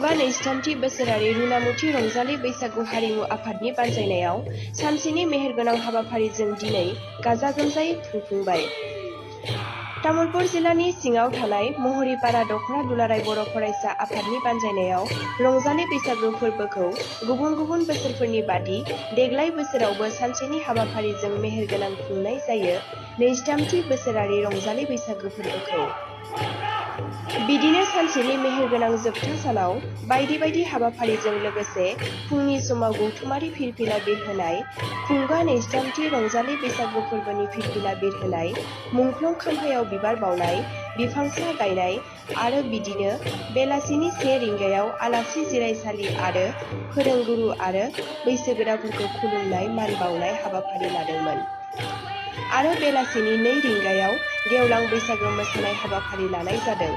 खुंगा 23 बोसोरारि रुनामुथि रंजालि बैसागु हारिमु आफादनि बानजायनायाव सानसेनि मेहेरगोनां हाबाफारिजों दिनै गाजा गोमजायै खुंफुंबाय। तामुलपुर जिल्लानि सिङाव थानाय महरीपारा दखरा दुलाराय बर' फरायसा आफादनि बानजायनायाव रंजालि बैसागु फोरबोखौ गुबुन गुबुन बोसोरफोरनि बादि देग्लाय बोसोरावबो सानसेनि हाबाफारिजों मेहेरगोनां खुंनाय जायो 23 बोसोरारि रंजालि बैसागु फोरबोखौ। बिदिनो सानसेनि मेहेरगोनां जोबथा सानाव बायदि बायदि हाबाफारिजों लोगोसे फुंनि समाव गौथुमारि फिरफिला बिरहोनाय, खुंगा 23 रंजालि बैसागु फोरबोनि फिरफिला बिरहोनाय, मुंख्लं खाम्फायाव बिबार बावनाय, बिफांसा गायनाय आरो बिदिनो बेलासिनि 1 रिंगायाव आलासि जिरायसालि आरो फोरोंगुरु आरो बैसोगोराफोरखौ खुलुमनाय मान बावनाय हाबाफारि लादोंमोन। आरो बेलासिनि 2 रिंगायाव गेवलां बैसागो मोसानाय हाबाफारि लानाय जादों।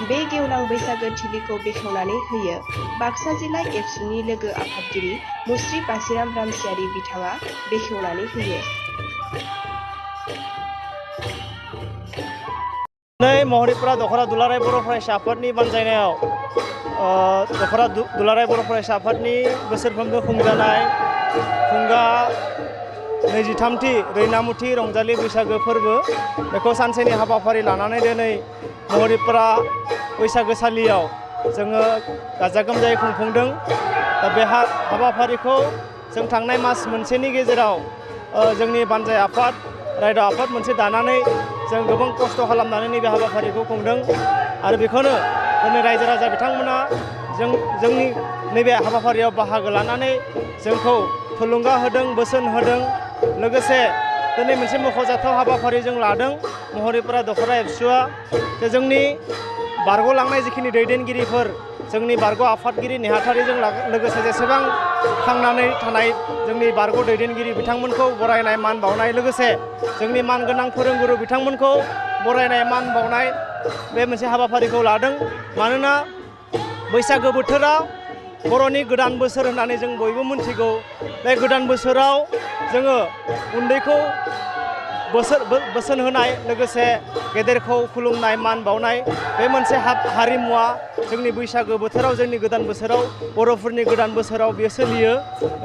बे गेवलां बैसागो थिलिखौ बेखेवनानै होयो बाक्सा जिल्ला एबसुनि लोगो आफादगिरि मुस्रि बासिराम रामसियारि बिथाङा बेखेवनानै होयो। महरीपारा दखरा दुलाराय बर' फरायसा आफादनि बानजायनायाव दखरा दुलाराय बर' फरायसा आफादनि बोसोरफ्रोमबो खुंजानाय खुंगा 23थि रैनामुथि रंजालि बैसागो फोरबो बेखौ सानसेनि हाबाफारि लानानै दिनै महरीपारा बैसागोसालियाव जोङो गाजा गोमजायै खुंफुंदों। दा बे हाबाफारिखौ जों थांनाय मास मोनसेनि गेजेराव जोंनि बानजाय आफाद रायद' आफाद मोनसे दानानै जों गोबां खस्थ' खालामनानै नैबे हाबाफारिखौ खुंदों आरो बेखौनो जोंनि रायजो राजा बिथांमोना जोंनि नैबे हाबाफारियाव बाहागो लानानै जोंखौ थुलुंगा होदों, बोसोन होदों। लोगोसे दिनै मोनसे मख'जाथाव हाबाफारि जों लादों महरीपारा दखरा एबसुआ जे जोंनि बारग'लांनाय जिखिनि दैदेनगिरिफोर जोंनि बारग' आफादगिरि नेहाथारिजों लोगोसे जेसेबां थांनानै थानाय जोंनि बारग' दैदेनगिरि बिथांमोनखौ बरायनाय मान बावनाय लोगोसे जोंनि मानगोनां फोरोंगुरु बिथांमोनखौ बरायनाय मान बावनाय बे मोनसे हाबाफारिखौ लादों। मानोना बैसागो बोथोरा बर'नि गोदान बोसोर होननानै जों बयबो मिथिगौ। बे गोदान बोसोराव जोङो उन्दैखौ बोसोन होनाय लोगोसे गेदेरखौ खुलुमनाय मान बावनाय बे मोनसे हारिमुवा जोंनि बैसागो बोथोराव जोंनि गोदान बोसोराव बर'फोरनि गोदान बोसोराव बेयो सोलियो।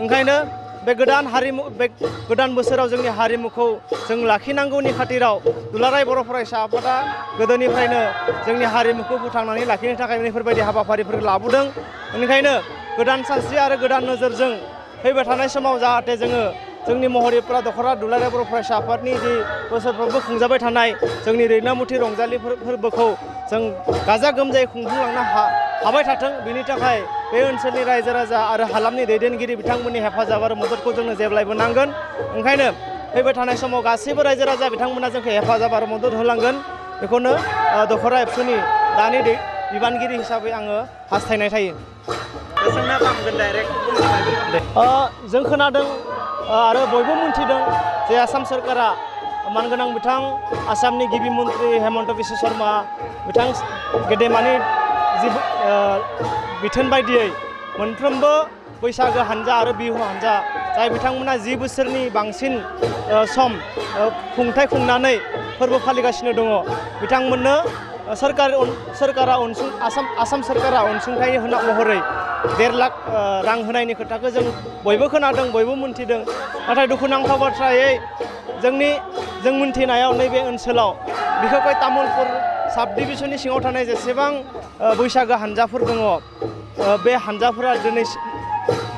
ओंखायनो बे गोदान बोसोराव जोंनि हारिमुखौ जों लाखिनांगौनि खाथिराव दुलाराय बर' फरायसा आफादा गोदोनिफ्रायनो जोंनि हारिमुखौ फोथांनानै लाखिनो थाखाय बेफोरबायदि हाबाफारिफोर लाबोदों। बेनिखायनो गोदान सानस्रि आरो गोदान नोजोरजों फैबाय थानाय समाव जाहाथे जोङो जोंनि महरीपारा दखरा दुलाराय बर' फरायसा आफादनि जि बोसोरफ्रोमबो खुंजाबाय थानाय जोंनि रैनामुथि रंजालि फोरबोखौ जों गाजा गोमजायै खुंफुंलांनो हाबाय थाथों। बिनि थाखाय बे ओनसोलनि रायजो राजा आरो हालामनि दैदेनगिरि बिथांमोननि हेफाजाब आरो मददखौ जोंनो जेब्लायबो नांगोन। ओंखायनो फैबाय थानाय समाव गासैबो रायजो राजा बिथांमोना जोंखौ हेफाजाब आरो मदद होलांगोन बेखौनो दखरा एबसुनि दानि बिबानगिरि हिसाबै आङो हास्थायनाय थायो। जों खोनादों आरो बयबो मिन्थिदों जे आसाम सोरखारा मानगोनां बिथां आसामनि गिबि मन्त्रि हेमन्त बिश्व शर्मा बिथां गेदेमानि जि बिथोन बायदियै मोनफ्रोमबो बैसागो हानजा आरो बिहु हानजा जाय बिथांमोना 10 बोसोरनि बांसिन सम खुंथाय खुंनानै फोरबो फालिगासिनो दङ बिथांमोननो आसाम सोरखारा अनसुंथाइ महरै 1.5 लाख रां होनायनि खोथाखौ जों बयबो खोनादों, बयबो मिन्थिदों। नाथाय दुखुनांथाव बाथ्रायै जों मिन्थिनायाव नैबे ओनसोलाव बिखेखै तामुलपुर साब डिभिजननि सिङाव थानाय जेसेबां बैसागो हानजाफोर दङ बे हानजाफोरा दिनै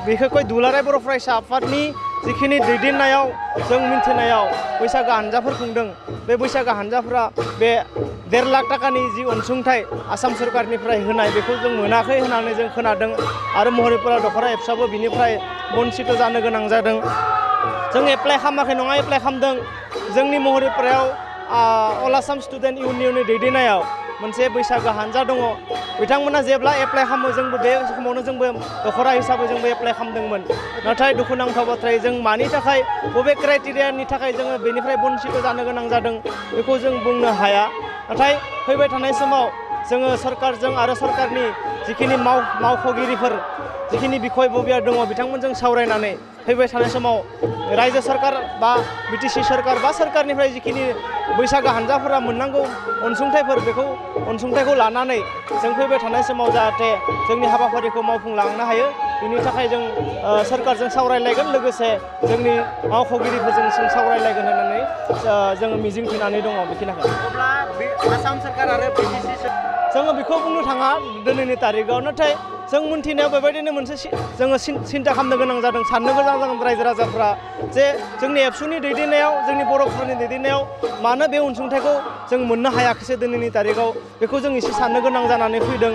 बिखेखै दुलाराय बर' फरायसा आफादनि जिखिनि दैदेननायाव जों मिन्थिनायाव बैसागो हानजाफोर खुंदों बे बैसागो हानजाफोरा बे 1.5 लाख टाकानि जि अनसुंथाइ आसाम सोरखारनिफ्राय होनाय बेखौ जों मोनाखै होननानै जों खोनादों आरो महरीपारा दखरा एबसुआबो बिनिफ्राय बन्सित जानो गोनां जादों। जों एप्लाइ खालामाखै नङा, एप्लाइ खालामदों। जोंनि महरीपारायाव अल आसाम स्टुडेन्ट इउनियननि दैदेननायाव मोनसे बैसागो हानजा दङ। बिथांमोना जेब्ला एप्लाइ खालामो जोंबो बे समावनो जोंबो दखरा हिसाबै जोंबो एप्लाइ खालामदोंमोन। नाथाय दुखुनांथाव बाथ्रायै जों मानि थाखाय बबे क्राइटेरियानि थाखाय जोङो बेनिफ्राय बन्सित जानो गोनां जादों बेखौ जों बुंनो हाया। नाथाय फैबाय थानाय समाव जोङो सरकारजों आरो सरकारनि जिखिनि मावख'गिरिफोर जिखिनि बिखय बबिया दङ बिथांमोनजों सावरायनानै फैबाय थानाय समाव रायजो सरकार बा बिटिसि सरकार बा सरकारनिफ्राय जिखिनि बैसागो हानजाफोरा मोननांगौ अनसुंथाइफोर बेखौ अनसुंथाइखौ लानानै जों फैबाय थानाय समाव जाहाथे जोंनि हाबाफारिखौ मावफुंलांनो हायो बिनि थाखाय जों सरकारजों सावरायलायगोन लोगोसे जोंनि मावख'गिरिफोरजों जों सावरायलायगोन होननानै जोङो मिजिंथिनानै दङ बेखिनिखौ। अब्ला आसाम सरकार आरो बिटिसि जोङो बेखौ बुंनो थाङा दिनैनि तारिखाव नाथाय जों मोनथिनायाव बेबायदिनो मोनसे जोङो सिन्था खालामनो गोनां जादों साननो गोनां जादों रायजो राजाफ्रा जे जोंनि एबसुनि दैदेननायाव जोंनि बर'फोरनि दैदेननायाव मानो बे अनसुंथाइखौ जों मोननो हायाखैसै दिनैनि तारिखाव बेखौ जों एसे साननो गोनां जानानै फैदों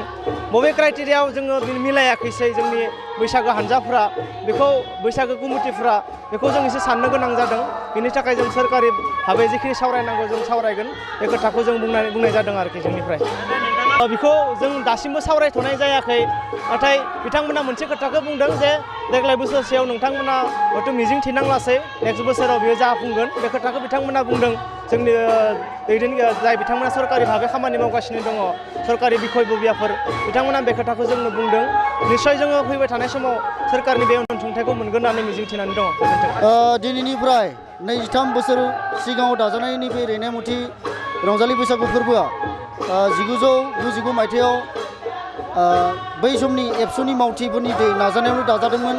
बबे क्राइटेरियाव जोङो मिलायाखैसै जोंनि बैसागो हानजाफ्रा बेखौ बैसागो कमिटिफ्रा बेखौ जों एसे साननो गोनां जादों बेनि थाखाय जों सोरखारि भाबै जिखिनि सावरायनांगौ जों सावरायगोन बे खोथाखौ जों बुंनाय जादों आरोखि जोंनिफ्राय बेखौ जों दासिमबो सावरायथ'नाय जायाखै नाथाय बिथांमोना मोनसे खोथाखौ बुंदों जे देग्लाय बोसोरसेयाव नोंथांमोना हयथ' मिजिं थिनांलासै नेक्स्ट बोसोराव बेयो जाफुंगोन बे खोथाखौ बिथांमोना बुंदों जोंनि जाय बिथांमोना सरकारि भाबै खामानि मावगासिनो दङ सरकारि बिखय बबियाफोर बिथांमोना बे खोथाखौ जोंनो बुंदों निस्सय जोङो फैबाय थानाय समाव सरकारनि बे अनसुंथाइखौ मोनगोन होननानै मिजिं थिनानै दङ। दिनैनिफ्राय 23 बोसोर सिगाङाव दाजानाय नैबे रैनामुथि रंजालि बैसागु फोरबोआ 1999 मायथाइयाव बै समनि एबसुनि मावथिफोरनि नाजानायावनो दाजादोंमोन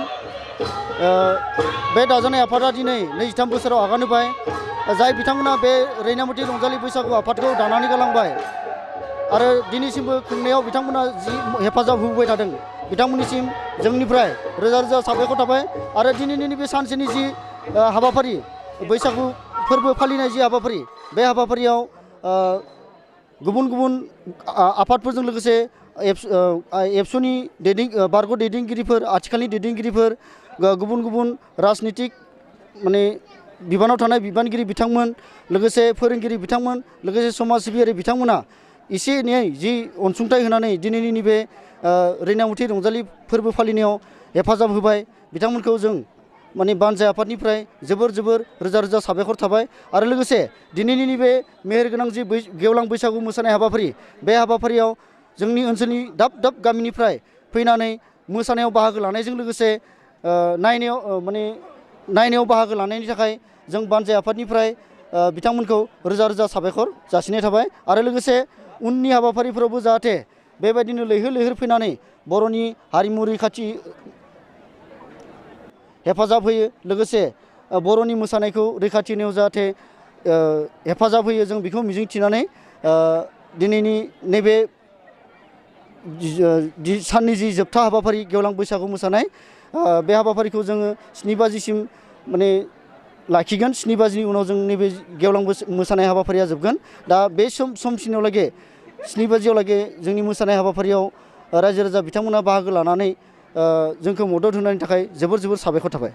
बे दाजानाय आफादा दिनै 23 बोसोराव आगान होबाय जाय बिथांमोना बे रैनामुथि रंजालि बैसागु आफादखौ दानानै गालांबाय आरो दिनैसिमबो खुंनायाव बिथांमोना जि हेफाजाब होबोबाय थादों बिथांमोननिसिम जोंनिफ्राय रोजा रोजा साबायखर थाबाय आरो दिनैनि बे सानसेनि जि हाबाफारि बैसागु फोरबो फालिनाय जि हाबाफारि बे हाबाफारियाव गुबुन गुबुन आफादफोरजों लोगोसे एबसुनि बारग' दैदेनगिरिफोर आथिखालनि दैदेनगिरिफोर गुबुन गुबुन राजनितिक माने बिबानाव थानाय बिबानगिरि बिथांमोन लोगोसे फोरोंगिरि बिथांमोन लोगोसे समाज सिबियारि बिथांमोना एसे एनै जि अनसुंथाइ होनानै दिनैनि नैबे रैनामुथि रंजालि फोरबो फालिनायाव हेफाजाब होबाय बिथांमोनखौ जों माने बानजाय आफादनिफ्राय जोबोर रोजा रोजा साबायखर थाबाय आरो लोगोसे दिनैनि नैबे मेहेरगोनां जि गेवलां बैसागु मोसानाय हाबाफारि बे हाबाफारियाव जोंनि ओनसोलनि दाब दाब गामिनिफ्राय फैनानै मोसानायाव बाहागो लानायजों लोगोसे नायनायाव बाहागो लानायनि थाखाय जों बानजाय आफादनिफ्राय बिथांमोनखौ रोजा रोजा साबायखर जासिनाय थाबाय आरो लोगोसे उननि हाबाफारिफोरावबो जाहाथे बेबायदिनो लैहोर फैनानै बर'नि हारिमु रैखाथि हेफाजाब होयो लोगोसे बर'नि मोसानायखौ रैखाथि होनायाव जाहाथे हेफाजाब होयो जों बेखौ मिजिं थिनानै दिनैनि नैबे साननि जि जोबथा हाबाफारि गेवलां बैसागु मोसानाय बे हाबाफारिखौ जोङो 7 बाजिसिम माने लाखिगोन 7 बाजिनि उनाव जों नैबे गेवलां मोसानाय हाबाफारिया जोबगोन दा बे समसिमावलागै 7 बाजियावलागै जोंनि मोसानाय हाबाफारियाव रायजो राजा बिथांमोना बाहागो लानानै जोंखौ मदद होनायनि थाखाय जोबोर साबायखर थाबाय।